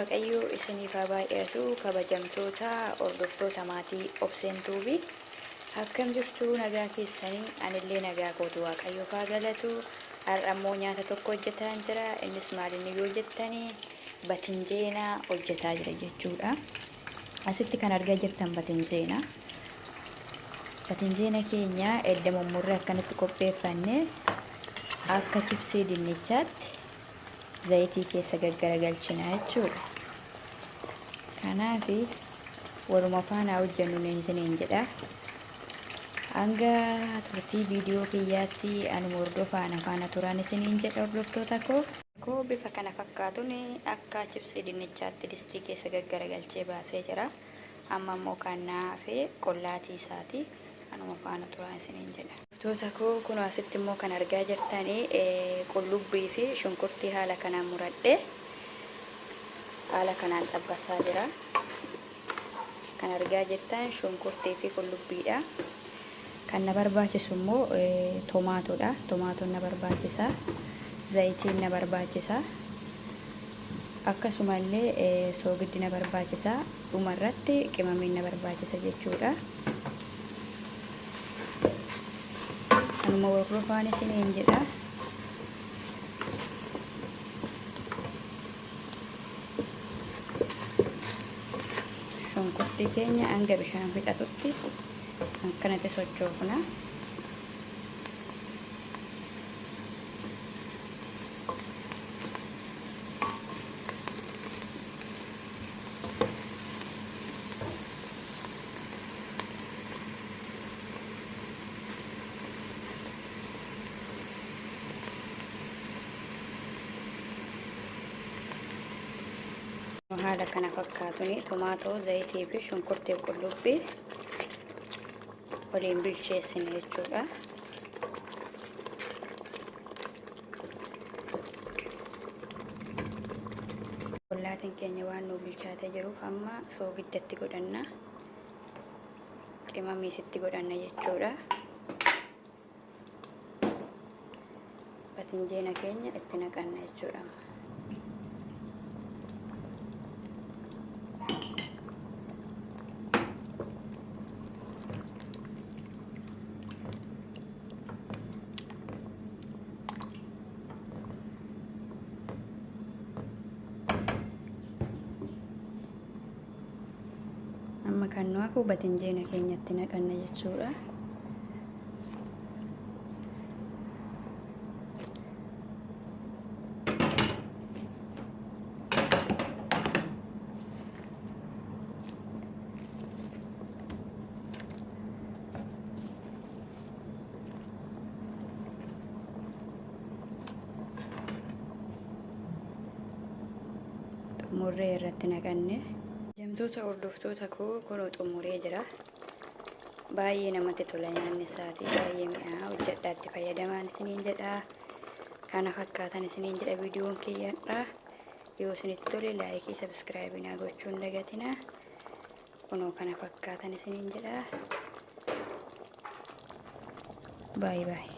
Waaqayyoo isiniif haa baay'atu kabajamtoota hordoftoota maatii Obseen Tuubii. Akkam jirtu nagaa keessanii? Anillee nagaa kootu Waaqayyoof haa galatu. Har'a immoo nyaata tokko hojjetaan jira. Innis maalinni yoo jettanii batinjeenaa hojjetaa jira jechuudha. Asitti kan argaa jirtan batinjeena. Batinjeena keenya edda mummurree akkanatti qopheeffanne akka chipsii dinnichaatti zayitii keessa gaggaragalchina jechuudha. Kanaaf waluma faana hojjennu isiniin jedha. Hanga turtii viidiyoo kiyyaatti anuma hordofaa na faana turaan isiniin jedha hordoftoota koo. Koo bifa kana fakkaatuun akka chipsii dinnichaatti distii keessa gaggaragalchee baasee jira. Amma immoo kan na hafe qollaatii isaati. Anuma faana turaan isiniin jedha. Hordoftoota koo kunoo asitti immoo kan argaa jirtan qullubbii fi shunkurtii haala kanaan muradhe haala kanaan xabbasaa jira. Kan argaa jirtan shunkurtii fi qullubbiidha. Kan na barbaachisu immoo tomaatoodha. Tomaatoon na barbaachisa. Zayitiin na barbaachisa. Akkasumallee soogiddi na barbaachisa. Dhuma irratti qimamiin na barbaachisa jechuudha. Anuma hordofaan isiniin jedha. Shunkurtii keenya hanga bishaan fixatutti akkanatti sochoofna. Haala kana fakkaatuun tomaatoo, zayitii fi shunkurtii qullubbii waliin bilcheessine jechuudha. Qollaatiin keenya waan nu bilchaatee jiruuf amma soogiddatti godhanna. Qimamiisitti godhanna jechuudha. Batinjeena keenya itti naqanna jechuudha. Amma kan nu hafu batinjeena keenyatti naqanna jechuudha. Xumurree irratti naqanne. Jamtoota hordoftoota koo kunoo xumuree jira. Baay'ee namatti tola nyaanni isaatii baay'ee mi'aa hojjedhaa itti fayyadamaan isiniin jedha. Kana fakkaatan isiniin jedha viidiyoon kiyyadha. Yoo isinitti tole laayikii sabiskiraayibii naa gochuu hin dagatinaa. Kunoo kana fakkaatan isiniin jedha. Baay'ee baay'ee.